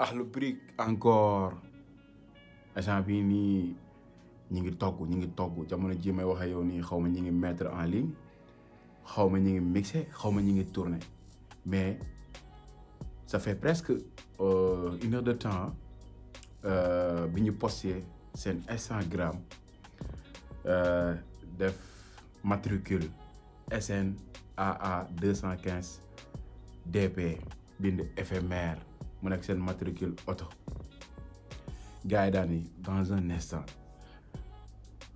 Akhlou Brick encore instant bii nii ñi ngi togg jamono ji may waxe yow nii xaw ma ñi ngi mettre en ligne xaw ma ñi ngi mixé xaw ma ñi ngi tourné mais ça fait presque 1 heure de temps bi ñu posté seen Instagram def matricule SNAA 215 DP bind éphémère mu nekk seen matricule auto gars yi daal ni dans un instant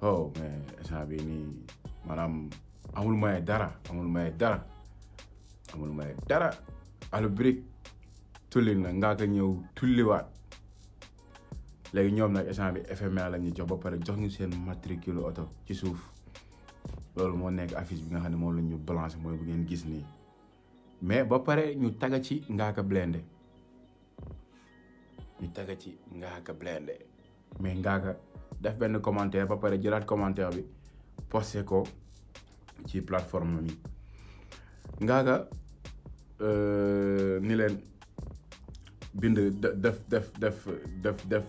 oh mais instant bi nii maanaam amul may dara Akhlou Brick tulli na Ngaaka ñëw tulliwaat léegi ñoom nag instant bi éphémère la ñuy jox ba pare jox ñu seen matricule auto ci suuf loolu moo nekk affiche bi nga xam ne moom la ñu balancé mooy bu ngeen gis nii mais ba pare ñu taga ci Ngaaka blindé mais Ngaaka def benn commentaire ba pare jëlaat commentaire bi posté ko ci plateforme bi Ngaaka ni leen bind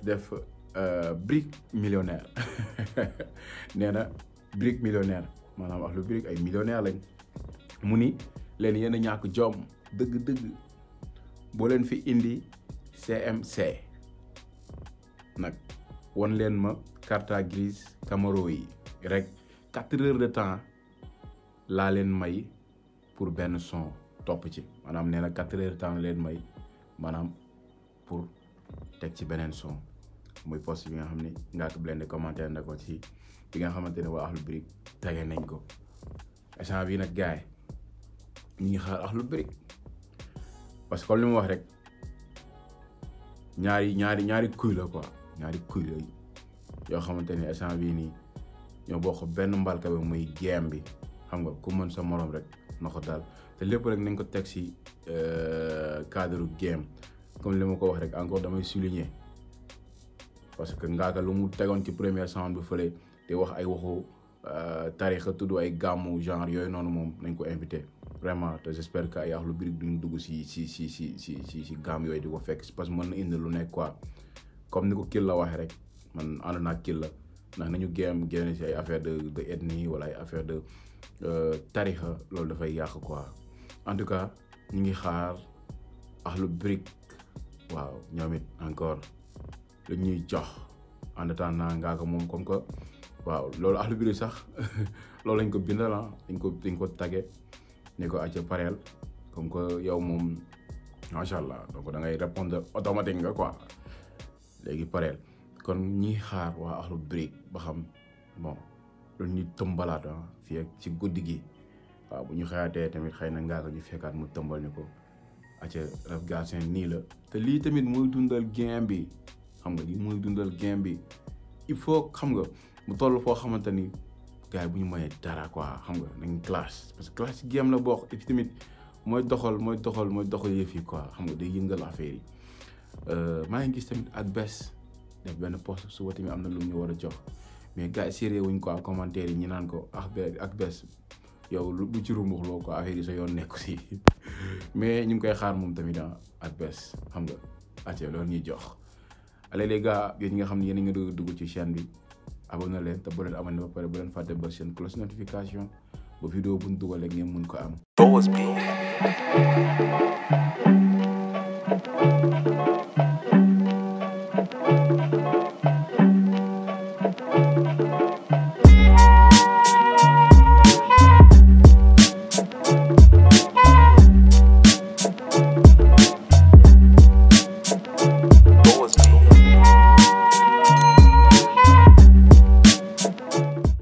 def brick millionnaire nee na brick millionnaire maanaam Akhlou Brick ay millionnaire lañ mu ni leen yéen a ñàkk jom dëgg boo leen fi indi CMC nag won leen ma carte grise Camaro yi rek 4 heures de temps laa leen may pour benn son topp ci maanaam nee na 4 heures de temps leen may maanaam pour teg ci beneen son muy post bi nga xam ne Ngaaka blindé commentaire na ko ci bi nga xamante ne waa Akhlou Brick tege nañ ko instant bii nag gars yi ñu ngi xaar Akhlou Brick parce que comme li mu wax rek ñaari kuy la quoi ñaari kuy la yoo xamante ne instant bii nii ñoo bokk benn mbalka bi muy game bi xam nga ku mën sa morom rek na ko daal te lépp rek nañ ko teg si cadre game comme li ma ko wax rek encore damay souligner parce que Ngaaka lu mu tegoon ci première sound bi fële te wax ay waxu tarixa tudd ay gàmmu genre yooyu noonu moom nañ ko invité vraiment te j'espère que ay Akhlou Brick duñ dugg si gàmm yooyu di ko fekk parce que mën na indi lu nekk quoi comme ni ko kil la waxee rek man ànd naa kil la ndax nañu génn si ay affaire de ethnie wala ay affaire de tarixa loolu dafay yàq quoi en tout cas ñu ngi xaar Akhlou Brick waaw ñoom it encore lu ñuy jox en attendant Ngaaka moom comme que waaw loolu Akhlou Brick sax loolu lañ ko bindal dañ ko tagge ne ko acca pareel comme que yow moom macha allah donc da ngay répondre automatique nga quoi léegi pareel kon ñi xaar waa Akhlou Brick ba xam bon loolu ñuy tëmbalaat fii ak ci guddi gi waaw bu ñu xayaatee tamit xëy na Ngaaka ñu fekkaat mu tëmbal ñu ko acca rap garçon nii la te lii tamit mooy dundal game bi xam nga lii mooy dundal game bi il faut xam nga mu toll foo xamante ni gars yi bu ñu mayee dara quoi xam nga nañ classe parce que classe ci game la bokk et puis tamit mooy doxal yëf yi quoi xam nga day yëngal affaire yi maa ngi gis tamit ak bés def benn post suba tamit am na lu ñu war a jox mais gars yi sérieux wuñ quoi commentaire yi ñu naan ko ak bés yow lu ci rumbux loo quoi affaire yi sa yoon nekku si mais ñu ngi koy xaar moom tamit ak bés xam nga acca loolu ñuy jox allez les gars yéen ñi nga xam ne yéen a ngi dugg ci chaîne bi abonné leen te bu leen abonné ba pare bu leen fàtte ba seen cloche notification ba vidéo buñ dugalee ngeen mun ko am